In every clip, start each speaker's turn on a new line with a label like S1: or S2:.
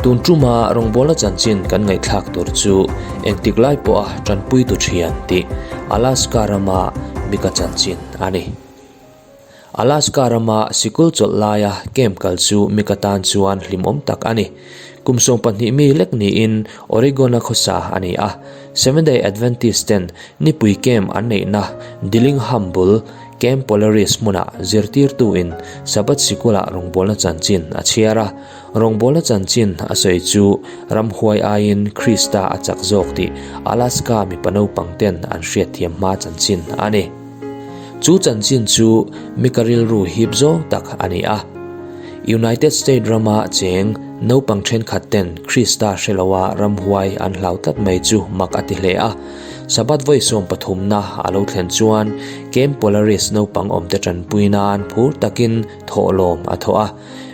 S1: Tun tuma rawngbawlna chanchin kan ngaihthlak tur chu engtik lai pawha tanpuitu thian tih Alaska rama Mika chanchin a ni. Alaska rama sikul chawlh laia camp kal chu Mika tan chuan hlimawm tak a ni. Kum 12 mi lek niin Oregon-a khawsa a ni a. Seventh-day Adventist ten nipui camp an neihna Dillingham bul Camp Polaris hmunah zirtirtuin Sabbath sikulah rawngbawlna chanchin a chhiar a. Rawngbawlna chanchin a sawi chu ramhuai aiin Krista a chak zawk tih Alaska mipa naupang ten an hriatthiam hma chanchin a ni. Chu chanchin chu Mika rilru hip zawng tak a ni a. United State rama cheng naupang thenkhat ten Krista hre loa ramhuai an hlau tlat mai chu mak a ti hle a. Sabbath vawi 13na a lo thlen chuan Camp Polaris naupang awmte tanpui nan phur takin thawhlawm a thawh a.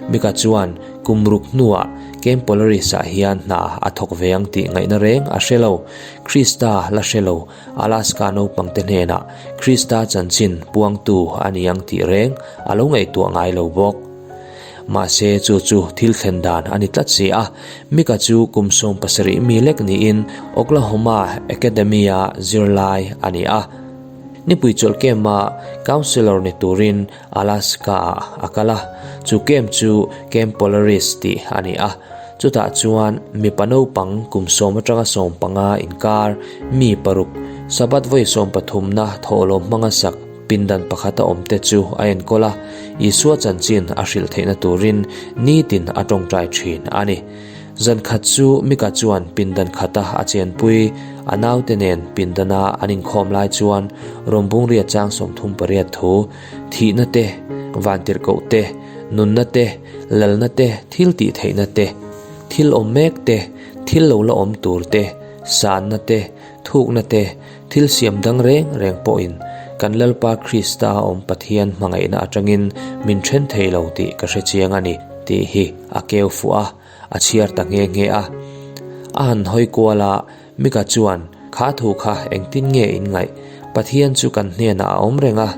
S1: Mika chuan kum ruk hnuah Camp Polaris-ah hian hna a thawk ve ang tih ngaihna reng a hre lo. Krista la hre lo Alaska naupangte hnenah Krista chanchin puangtu a ni ang tih reng a lo ngaihtuah ngai lo bawk. Mahse chu chu thil thlen dan a ni tlat si a, Mika chu kum 17 mi lek niin Oklahoma Academy-a zirlai a ni a. Nipui chawlh camp-a counselor ni turin Alaska-ah a kal a, chu camp chu Camp Polaris tih a ni a. Chutah chuan mipa naupang kum 10 atanga 15 inkar mi paruk Sabbath vawi 13na thawhlawm hmanga sak pindan pakhata awmte chu a enkawl a, Isua chanchin a hrilh theihna turin nitin a tawngtai thin a ni. Zan khat chu Mika chuan pindan khata a chenpui a naute nen pindana an inkhawm lai chuan rawngbungria chang 38 thu thihna te, vantirhkoh te, nunna te, lalna te, thil tih theihna te, thil awm mek te, thil lo la awm tur te, sanna te, thukna te, thil siam dang reng reng pawhin kan Lalpa Krista a awm Pathian hmangaihna atangin min then thei lo tih ka hre chiang a ni tih hi a keu fuh a, a chhiar ta nghe nghe a. A han hawi kual a, Mika chuan, Kha thu kha engtin nge in ngaih? Pathian chu kan hnenah a awm reng a,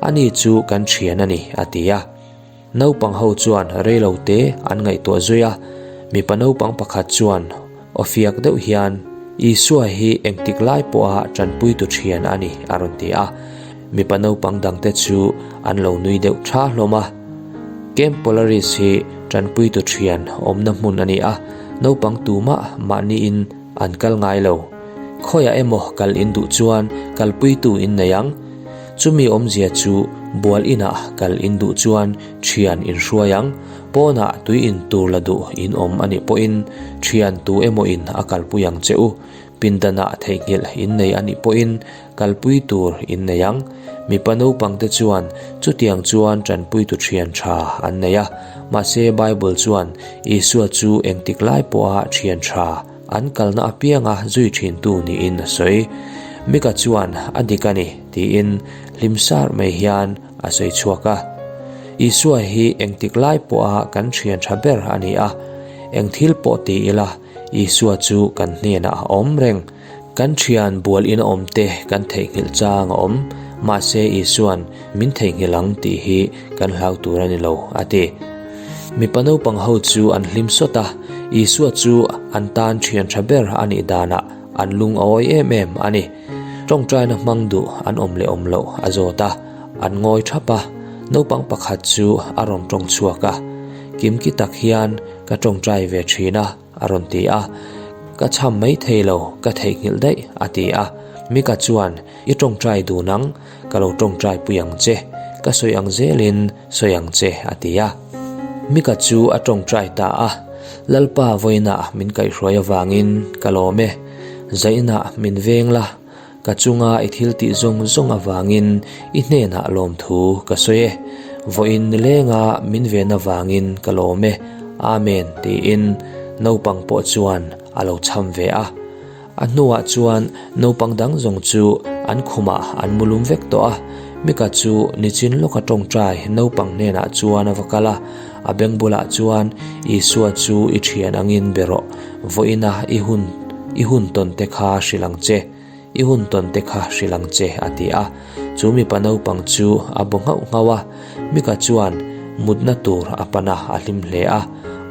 S1: ani chu kan thian a ni, a ti a. Naupang ho chuan reilo te an ngaihtuah zui a, mipa naupang pakhat chuan aw fiak deuh hian, Isua hi engtik lai pawha tanpuitu thian a ni, a rawn ti a. Mipa naupang dangte chu an lo nui deuh tha hlawm a. Camp Polaris hi tanpuitu thian awmna hmun a ni a, naupang tumah mahniin an kal ngai lo. Khawiah emaw kal in duh chuan kalpuitu in nei ang. Chumi awmzia chu bual inah kal in duh chuan thian in hruai ang. Pawnah tui in tur la duh in awm a nih pawhin thian tu emaw in a kalpui ang che u. Pindanah theihnghilh in nei a nih pawhin kalpui tur in nei ang. Mipa naupangte chuan chutiang chuan tanpuitu thian tha an nei a. Mahse Bible chuan Isua chu engtik lai pawha thian tha an kalna apianga zui thintu niin a sawi. Mika chuan a dik a ni tiin hlim sar mai hian a sawi chhuak a. Isua hi engtik lai pawha kan thian tha ber a ni a. Eng thil pawh ti ila Isua chu kan hnenah a awm reng. Kan thian bual in a awm te kan theihnghilh chang a awm. Mahse Isuan min theihnghilh ang tih hi kan hlau tur a ni lo, a ti. Mipa naupang ho chu an hlim sawt a, Isua chu an tan thian tha ber a nih danah an lung a awi em em a ni. Tawngtaina hmang duh an awm leh awm loh a zawt a, an ngawi thap a. Naupang pakhat chu a rawn tawng chhuak a, Kimki tak hian ka tawngtai ve thin a, a rawn ti a. Ka cham mai thei lo, ka theihnghilh daih, a ti a. Mika chuan, I tawngtai dun ang, ka lo tawngtai pui ang che, ka sawi ang zelin sawi ang che, a ti a. Mika chu a tawngtai ta a, Lalpa vawiinah min kaihhruai avangin ka lawm e, zainah min veng la, ka chunga i thil tih zawng zawng avangin i hnenah lawmthu ka sawi e, vawiin nilenga min ven avangin ka lawm e, Amen, tiin naupang pawh chuan a lo cham ve a. A hnuah chuan naupang dang zawng chu an khumah an mu lum vek tawh a, Mika chu nichin lawka tawngtai naupang hnenah chuan a va kal a, a beng bulah chuan Isua chu i thian angin be rawh, vawiina i hun i hun tawn te kha hrilh ang che, i hun tawn te kha hrilh ang che, a ti a. Chu mipa naupang chu a bu nghauh nghauh a, Mika chuan mutna tur a pan a, a hlim hle a,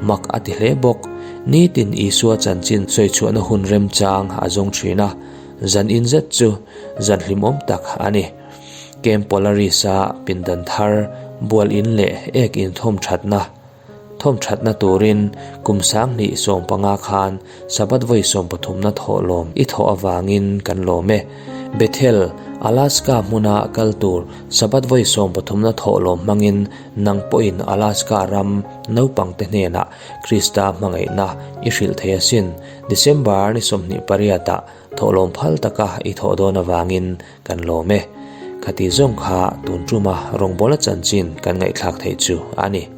S1: mak a ti hle bawk. Nitin Isua chanchin sawi chhuahna hun remchang a zawng thin a, zan in zet chu zan hlimawm tak a ni. Camp Polaris-a pindan thar, bual in leh ek inthawm thatna thawm thatna turin kum 2015 khan Sabbath vawi sawmpathumna thawhlawm i thawh avangin kan lawm e. Bethel, Alaska hmuna kal tur Sabbath vawi sawmpathumna thawhlawm hmangin nang pawhin Alaska ram naupangte hnenah Krista hmangaihna i hrilh thei asin. December ni 28 ah thawhlawm phal taka i thawh dawn avangin kan lawm e. Khati zawng kha tun tuma rawngbawla chanchin kan ngaihthlak theih chu a ni.